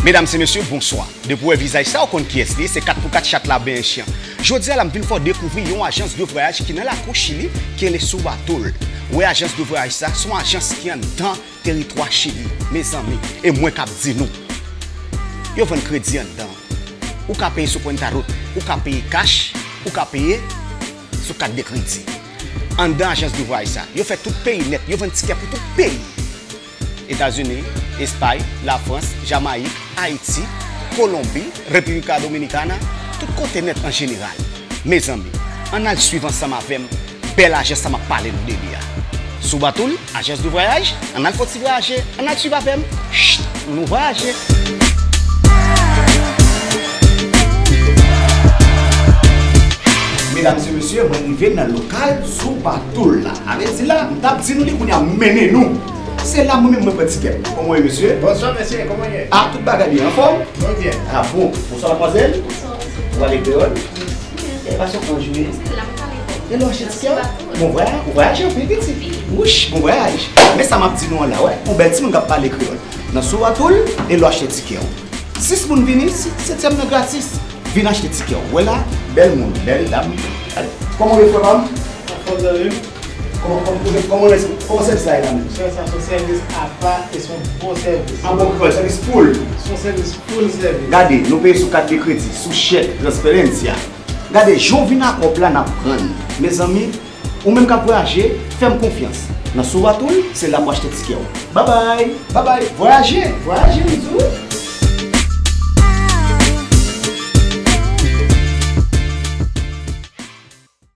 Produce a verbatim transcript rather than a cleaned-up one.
Medam e mesye, bonswa. Depi w wè vizaj sa, w konn kiyès li ye, se kat pou kat chat la benyen chyan. Jodi a la, m vin fè w dekouvri yon ajans de vwayaj ki nan lakou Chili, ki rele Subatul. Ou wè ajans de vwayaj sa, se yon ajans ki anndan teritwa Chili, mezanmi, e mwen k ap di nou. Yo vann kredi anndan. Ou ka peye sou Cuenta Ruth, ou ka peye cash, ou ka peye sou kat de kredi. Anndan ajans de vwayaj sa, yo fè tout peyi nèt, yo vann tikè pou tout peyi. Etazini, Espay, Lafrans, Jamayik, Ayiti, Kolonbi, República Dominicana, tout kote nèt an jeneral. Mezanmi, ann al swiv ansanm avè m bèl ajans sa m ap pale nou de li a. Subatul, ajans de vwayaj, ann al fè yon ti vwayaje, ann al swiv avè m. Chit, nou vwayaje. Medam e mesye, mwen rive nan lokal Subatul la. A vle di la, m t ap di nou li kounye a, m mennen nou. Se la mwen menm mwen pran tikè m. Kòman w ye, mesye? Bonswa, mesye, kòman w ye? A, tout bagay byen, anfòm? Mwen byen. A bon, bonswa, madmwazèl. Bonswa, mesye. Ou pale kreyòl? E pa sou pran jou ye. E lè w achte tikè w? Bon vwayaj, ou vwayaje anpil, pitit. Wouch, bon vwayaj. Men sa m ap di nou an la, wè, yon bèl timoun k ap pale kreyòl. Nan Subatul, e lè w achte tikè w. Sis moun vini, si, setyèm nan gratis. Vin achte tikè w. Wè la, bèl moun, bèl dam. Gade, kòman w ye, frè pa m? Anfòm, zanmi m. Kòman, kòman, kòman, kòman, kòman sèvis la ye la menm? Frè, sa se yon sèvis apa e se yon bon sèvis. An bon kreyòl, sèvis full. Se yon sèvis full sèvis. Gade, nou peye sou kat de kredi, sou chèk, Transparencia. Gade, jan w vin ak kòb la, n ap pran l. Mezanmi, ou menm k ap vwayaje, fè m konfyans. Nan Subatul, se la pou achte tikè w. Babay, babay, vwayaje, vwayaje, m di w.